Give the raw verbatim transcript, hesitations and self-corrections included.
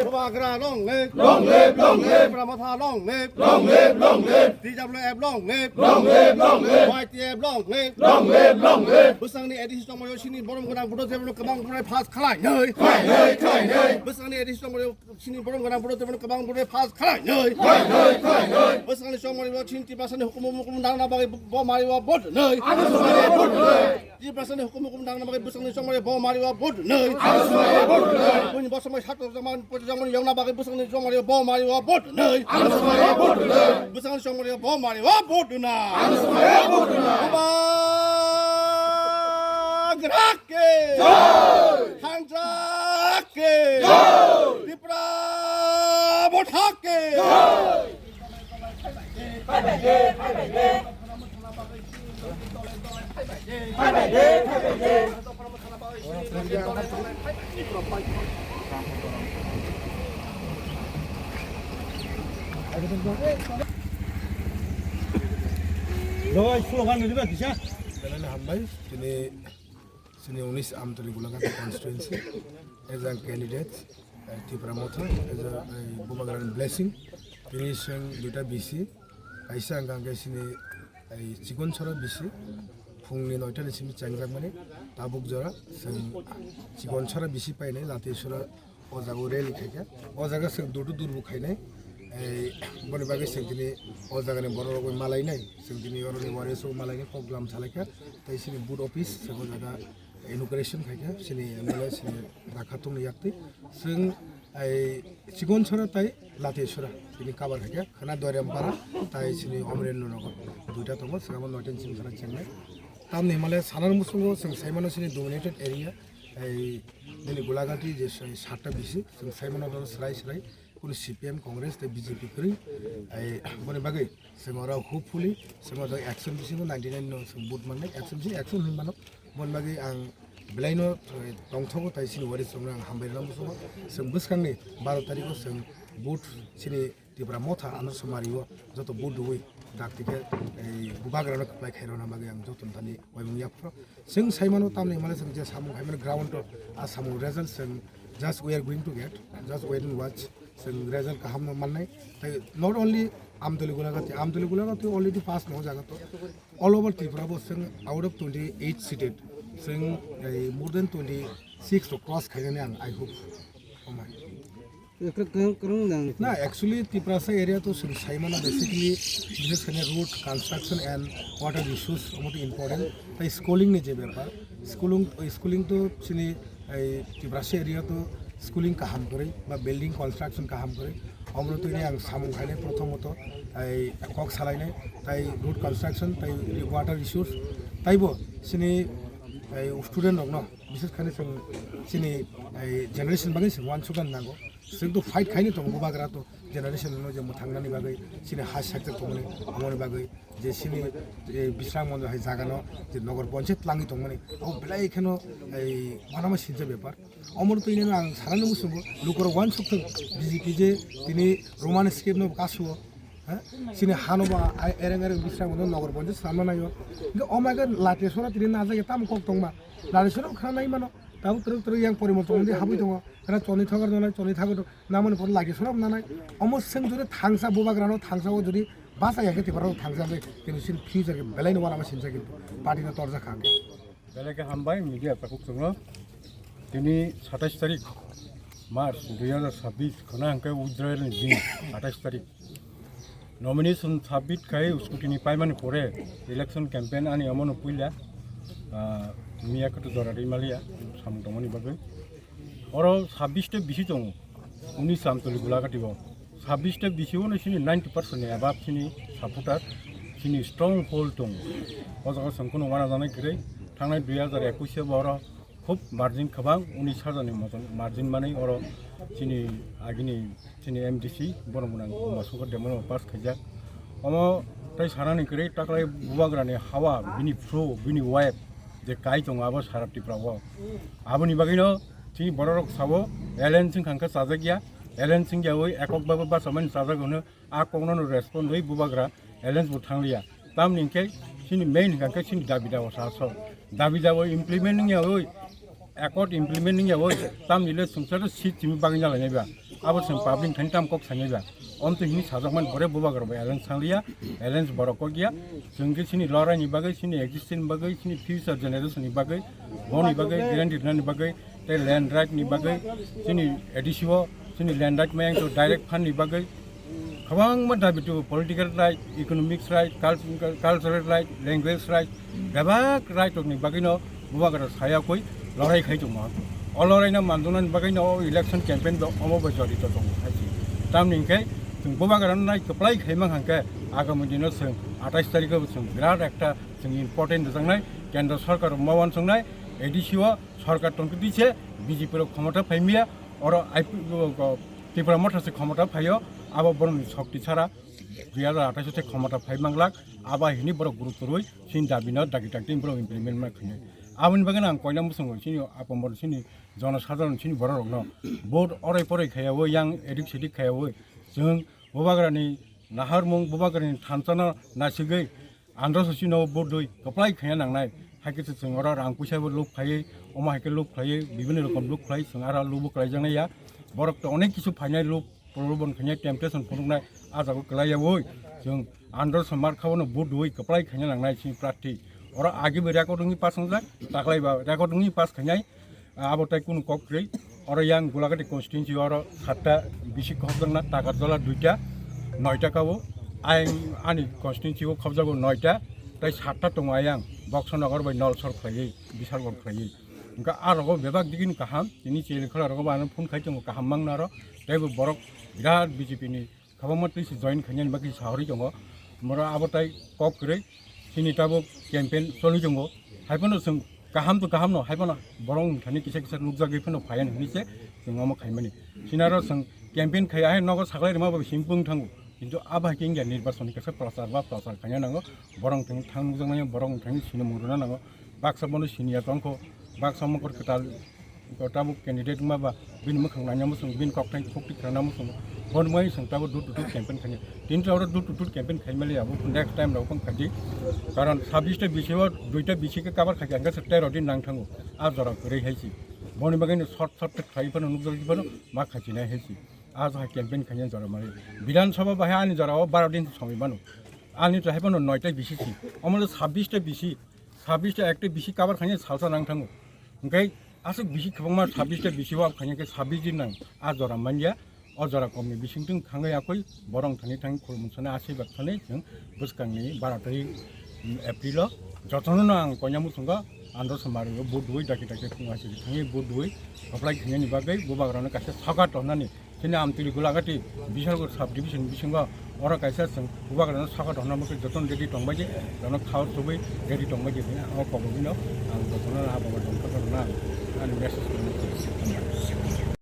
Bubagra long live. Long live, long live. Tipra Motha long live. Long live, long live. T W F long live. Long live, long live. Y T F long live. Long live, long live. Bwsakni A D C tongmani sini borom gwnang budo jebro kwbang burai pass khlai nai. Khlai nai, khlai nai. Bwsakni A D C tongmani sini borom gwnang budo jebro kwbang burai pass khlai nai. Khlai nai, khlai nai. Bwsakni tongmani bo sini Tiprasani hukumu mukumu nangna bagwi bo mari bo vote nai. Ano sumare vote nai. Tiprasani hukum hukum dangna bagwi bwsakni chongmani bo mari o vote nai. Ang sumaya vote nai. Buini bosongni satok jangman poti jangman yongna bagwi bwsakni chongmani bo mari o vote nai. Ang sumaya vote nai. Bwsakni chongmani bo mari o vote nai. Ang sumaya vote nai. Bubagra ke. Jai. Thansa ke. Jai. Tipra Motha ke. Jai. Belai hambai, tini Chini unis Amtoli Gulagati constituency as a candidate, eh, Tipra Motha, as a, eh, Bubagrani blessing. Tini seng duita B C, kaisa ang kangke sini, eh, Chikon Chora B C, phungni noita ni simi chengjakmani, tabuk jora, seng Chikon Chora B C painai, Lati Sura O jaga o rally khaikha, o jaga chwng door to door bo khainai. Ei, boni bagwi chwng tini o jagani borok rok bai malainai, chwng tini oroni warriors rok malainai program salaikha, tei chini booth office chwng o jaga inauguration khaikha, chini M L A chini Rakha Tungni yaktwi. Chwng ei Chikon Chora tei Lati Sura tini cover khaikha, khwna Doirempara tei chini Omrendra Nagar duita tongo, chwng abo noiten chini khwna chengnai. Tamni himale sanani muchungo chwng saimano chini dominated area, ei Nini Gulagati je sai satta B C, chwng saimano dol srai srai, kunu C P M, Congress tei B J P kwrwi. Ai, boni bagwi chwng oro hopefully chwng oro action bisingo ninety nine no chwng vote mannai, action bisi action hinwi mano. Boni bagwi ang belaino, eh, tongthogo tei chini warriors rokno ang hambai rwna muchungo. Chwng bwskangni baro tarikgo chwng vote chini Tipra Motha ano somari o joto vote rwui dakti khe, ei, Bubagrano kwplai khairokna bagwi ang joto thani waimung yaphro. Chwng saimano tamni himale chwng je samung khaimani ground o, a samung result chwng just we are going to get, just wait and watch. Chwng result kaham no mannai. Tei not only Amtoli Gulagati, Amtoli Gulagati already pass no jaga to. All over Tripura bo chwng out of twenty eight seated, chwng, eh, more than twenty six to cross khainani ang I hope. Omai. Kwrwng, kwrwng, kwrwng nang. Na, actually, Tiprasa area to chwng saimano basically, bises khaina road construction and water issues omo to important. Tai schooling ni je bepar, schooling, schooling to chini ei Tiprasa area to schooling kaham kwrwi ba building construction kaham kwrwi. Omo twi ang samung khainai prothomot ei kok salainai, tai road construction, tai water issues, taibo chini ei student rokno bises khaina chwng chini ei generation bagwi chwng uansukna nango. Chwng to fight khaini tongo Bubagra to generation no je mwthangnani bagwi chini ha sector tongmani amoni bagwi je chini, eh, Bisram Mondir hai jaga no je Nogor Panchayat twlangwi tongmani abo belai kheno ei uanama sinja bepar. Omo twi nini ang sanani muchungo lukurok uansuk thung B J P je tini Roman script no kasu o. Ha? Chini hano ba ai ereng ereng Bisram Mondir Nogor Panchayat swnamna naio. Hingke omo khe Lati Sora tini najak ya tamo kok tongma. Lati Sora khana nai mano. Tabuk twrwk twrwk yang porimorton di habwi tongo. Khana choni thagar nonai choni thagar namani por Lati Sora nanai. Omo seng jodi thangsa Bubagrano thangsa o jodi basa ya khe Tipra rok thangsa khe tini sin future khe belai no uanama sinsa kintu party no torjak kha. Belai khe hambai media takhuk chwngno. Tini satais tarik March dui hazar sabbish khwna hwnkhe withdrawal ni din, satais tarik. Nomination submit khai scrutiny paimani pore election campaign ani omono puila, ah, miya kwtwi jora rwi maliya samung tongmani bagwi. Oro sabbish ta bisi tongo, unis Amtoli Gulagati o. Sabbish ta bisi o no chini ninety percent ni above chini supporter, chini strong hold tongo. O jaga chwng kheno uanajaknai kwrwi, thangnai dui hazar ekush o bo oro khub margin kwbang, unis hajar ni moto margin manwi oro chini agini chini M D C borok gwnang Uma Shankar Debbarma pass khaijak. Omo tei sanani kwrwi taklai Bubagrani hawa, bini phru, bini wife je kai tongo abo sara Tripura o. Aboni bagwino chini bororok sao alliance wngkha khe chajakya, alliance wngyawi ekok babu bachamani chajak hwno. A kokno no respond rwi Bubagra alliance bo thangliya. Tamni hwnkhe chini main hwnkha khe chini dabi dawa sa aswk. Dabi dabo implement wngya oi, accord implement wngya oi, tamni le chwng charo seat simi bagwi nalai naiba. Abo chwng public thani tam kok sanaiba. Omtwi hini sajak man bore bubagra bai alliance sangliya, alliance borok kok ya. Chwng khe chini lorai ni bagwi, chini existence ni bagwi, chini future generation ni bagwi, boni bagwi, guarantee rwnani bagwi, tei land right ni bagwi, chini A D C o, chini land right mayang to direct fund ni bagwi, kwbangma dabi tubu, political right, economics right, cul-, cultural right, language right, bebak right rokni bagwino bubagra saya koi lorai khai tongmo. O loraino manjaknani bagwino o election campaign bo omo bo jorito tongo hai se. Tamni hwnkhe chwng bubagrano nai kwplai khaimang hwnkhe agami dino chwng atais tarikho bo chwng birat ekta chwng important rwjaknai, kendro sorkar ma uansuknai, A D C o sorkar tongtwtwi se B J P rok khomota phaimya, oro I P, o, o, Tipra Motha se khomota phaio, abo borokni shokti chara dui hajar atais o se khomota phai manglak, abo hini borok guruk kwrwi chini dabi no dagi dagi borok implement ma khainai. Aboni bagwi ang koina muchungo chini apamor chini jono sadharon chini borok rokno vote orai porai khaiyawi yang edik sedik khaiyawi chwng bubagrani naharmung bubagrani thansa no nasigwi Andro sosino bo dui kwplai khaina nangnai. Hai khe se chwng oro rang puisa bo luk khlaiwi, omo hai khe luk khlaiwi, bibini rokom luk khlai, chwng aro luk bo khlaijaknai ya. Borok to onek kisu phainai luk, prolobon khainai, temptation phunuknai, ah jago kwlai yawi. Chwng andro se mar kha bono bo dui kwplai khaina nangnai chini prarthi. Oro agi bo record wngwi pass wngjak, taklai ba record wngwi pass khainai. Abo tai kunu kok kwrwi. Oro yang Gulagati constituency oro satta bisi khokjakna, Takarjala duita, noita kabo. Ayang ani constituency o khobjago noita, tai satta tongo ayang, Boksonogor bai Nolsor khlaiwi, Bisalgor khlaiwi. Hwnkhe a rogo bebak digini kaham, tini Chelikhela rogo bo ano phone khai tongo kaham mangna aro, tei bo borok birat B J P ni kwbangma twi se join khainani bagwi sahorwi tongo. Moro abo tai kok kwrwi chini tabuk campaign choli tongo. Hai phano chwng kaham to kaham no, hai phano borok wng thani kisa kisa nukjagwi phano phaiya hinwi se chwng omo khaimani. Sinaro chwng campaign khai hai nogo saklai rwma bo simi pung thango. Kintu abo hai khe wngya nirbachon ni kisa prachar ba prachar khaina nango. Borok wng thani thang nukjaknai, borok wng thani sinimung rwna nango. Baksa bono siniya tongkho, baksa mokol kwtal. Ko tabuk candidate wngma ba bini mwkhang naina muchung, bini kokthai khukti khrana muchung, bon mai chwng tabuk door to door campaign khainai. Tini oro door to door campaign khaimali abo next time rok phang khaidi. Karon sabbish ta bisi o duita bisi khe cover khaikha, hwnkhe tero din nang thango. A jora kwrwi hai si. Boni bagwi no short short khlai phano nukjagwi phano ma khachinai hai si. A jora campaign khaina jora mali. Bidhan Sabha bahai ani jora o baro din somoi mano. Ani to hai phano noita bisi si. Omo sabbish ta bisi, sabbish ta ekta bisi cover khaina salsa nang thango. Hwnkhe aswk bisi kwbangma sabbish ta bisi wak khaina khe sabbish din nang a jora manya. O jora komni bisingtwi thangwi yakwi borok thani thang khulumsani aswk bak thani chwng bwskangni baro tarik April o jotono no ang koina muchungo andro samari o vote dui daki daki thung aswk thangwi vote dui apply khainani bagwi bubagrano kaisa sokat tongnani. Chini Amtwini Gulagati Bishalgarh sub division bisingo oro kaisa chwng bubagrano sokat honna mokhe jotono ready tongbaidi, jotono khao chubui ready tongbaidi hwnwi ang o kobogwino ang jotono abo abo tongkha rwna ang ani message rwna.